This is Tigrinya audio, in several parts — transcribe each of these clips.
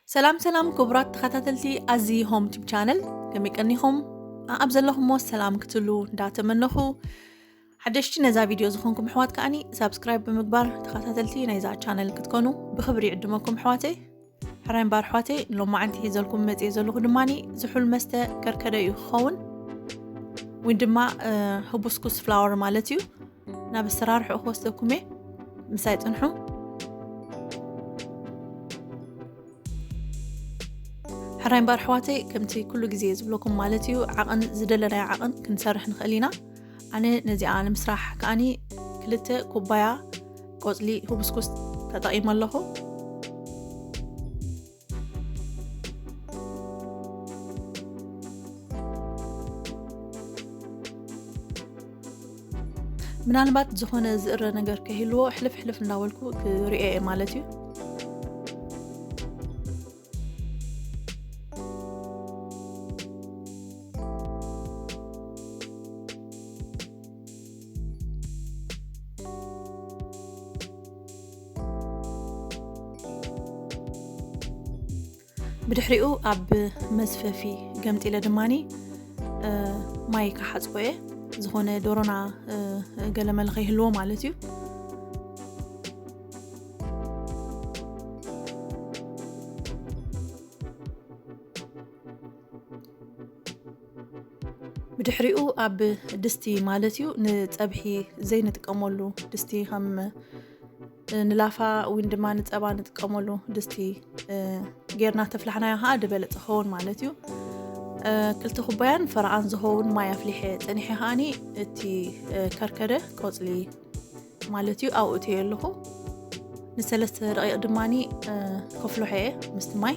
ሰላም ሰላም ክቡራት ተኸታተልቲ ኣዚ ሆም ቲብ ቻነል፣ ከመይ ቀኒኹም? ኣብ ዘለኹሞ ሰላም ክትሉ እንዳተመነኹ፣ ሓደሽቲ ነዛ ቪድዮ ዝኾንኩም ኣሕዋት ከኣኒ ሳብስክራይብ ብምግባር ተኸታተልቲ ናይዛ ቻነል ክትኮኑ ብኽብሪ ይዕድመኩም ኣሕዋተይ። ሕራይ እምበኣር ኣሕዋተይ፣ ሎማዓንቲ ሒዘልኩም መፅየ ዘለኹ ድማኒ ዝሑል መስተ ከርከደ እዩ ክኸውን፣ ወይ ድማ ህቡስኩስ ፍላወር ማለት እዩ። ናብ ኣሰራርሕኡ ክወስደኩም እየ፣ ምሳይ ፅንሑ። ሕራይ እምበኣር ኣሕዋተይ፣ ከምቲ ኩሉ ግዜ ዝብለኩም ማለት እዩ፣ ዓቐን ዝደለናዮ ዓቐን ክንሰርሕ ንኽእል ኢና። ኣነ ነዚኣ ንምስራሕ ከኣኒ ክልተ ኩባያ ቆፅሊ ህቡስኩስ ተጠቒመ ኣለኹ። ምናልባት ዝኾነ ዝእረ ነገር ከይህልዎ ሕልፍ ሕልፍ እንዳበልኩ ክርእዮ እየ ማለት እዩ። ብድሕሪኡ ኣብ መዝፈፊ ገምጢለ ድማኒ ማይ ክሓፅቦ እየ፣ ዝኾነ ዶሮና ገለመለ ከይህልዎ ማለት እዩ። ብድሕሪኡ ኣብ ድስቲ ማለት እዩ፣ ንፀብሒ ዘይንጥቀመሉ ድስቲ፣ ከም ንላፋ ወይ ድማ ንፀባ ንጥቀመሉ ድስቲ ጌርና ተፍላሕናዮ ከዓ ዝበለፀ ኸውን ማለት እዩ። ክልተ ኩባያን ፈረቓን ዝኸውን ማይ ኣፍሊሐ ፀኒሐ ከዓኒ እቲ ከርከደ ቆፅሊ ማለት እዩ ኣብኡ እትየ ኣለኹ። ንሰለስተ ደቂቕ ድማኒ ከፍልሖ እየ ምስቲ ማይ።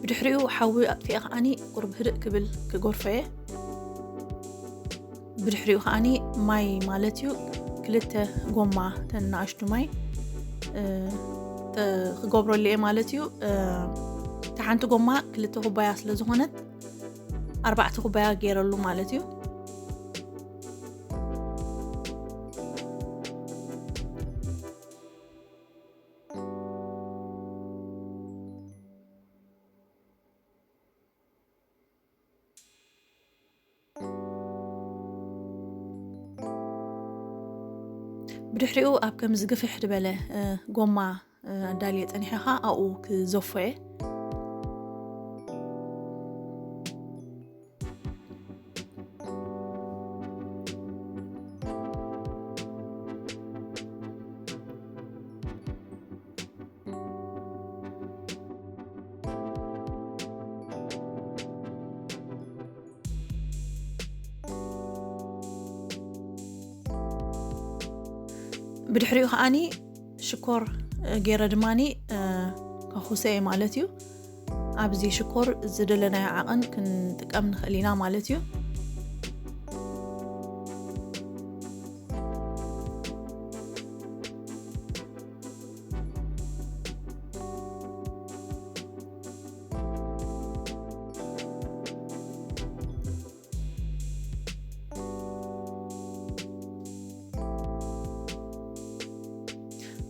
ብድሕሪኡ ሓዊ ኣጥፊኤ ከዓኒ ቁሩብ ህድእ ክብል ክጎርፎ እየ። ብድሕሪኡ ከዓኒ ማይ ማለት እዩ፣ ክልተ ጎማ ተን ንኣሽቱ ማይ ክገብረሉ እየ ማለት እዩ። እታ ሓንቲ ጎማ ክልተ ኩባያ ስለ ዝኾነት ኣርባዕተ ኩባያ ገይረሉ ማለት እዩ። ብድሕሪኡ ኣብ ከምዚ ግፍሕ ዝበለ ጎማ ኣዳልየ ፀኒሐኻ ኣብኡ ክዘፎ እየ። ብድሕሪኡ ከዓኒ ሽኮር ገይረ ድማኒ ከኹሰ እየ ማለት እዩ። ኣብዚ ሽኮር ዝደለናዮ ዓቐን ክንጥቀም ንኽእል ኢና ማለት እዩ።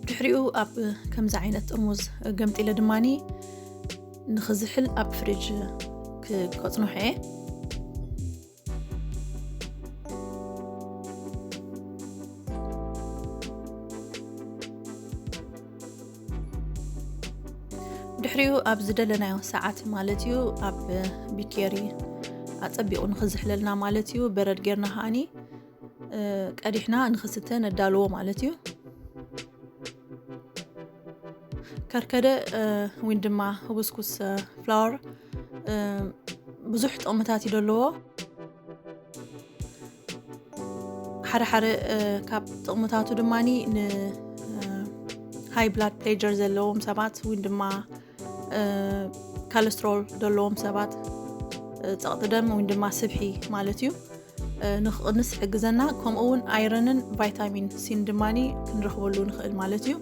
ድሕሪኡ ኣብ ከምዚ ዓይነት ጥርሙዝ ገምጢለ ድማኒ ንኽዝሕል ኣብ ፍሪጅ ክቆፅኖሖ እየ። ድሕሪኡ ኣብ ዝደለናዮ ሰዓት ማለት እዩ ኣብ ቢኬሪ ኣፀቢቑ ንኽዝሕለልና ማለት እዩ። በረድ ጌርና ከዓኒ ቀዲሕና ንኽስተ ነዳልዎ ማለት እዩ። ከርከደ ወይ ድማ ህቡስኩስ ፍላወር ብዙሕ ጥቕምታት እዩ ዘለዎ። ሓደ ሓደ ካብ ጥቕምታቱ ድማኒ ን ሃይ ብላድ ፕሬሸር ዘለዎም ሰባት ወይ ድማ ካለስትሮል ዘለዎም ሰባት፣ ጸቕጢ ደም ወይ ድማ ስብሒ ማለት እዩ፣ ንኽቕንስ ይሕግዘና። ከምኡ እውን ኣይረንን ቫይታሚን ሲን ድማኒ ክንረኽበሉ ንኽእል ማለት እዩ።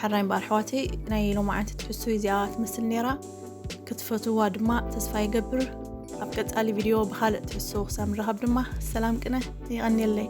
ሕራይ እምበኣር ኣሕዋተይ፣ ናይ ሎማዓንቲ ትሕዝቶ እዚኣ ትመስል ነይራ። ክትፈትዋ ድማ ተስፋ ይገብር። ኣብ ቀጻሊ ቪድዮ ብኻልእ ትሕዝቶ ክሳብ ንራኸብ ድማ ሰላም ቅነ። የቐንየለይ።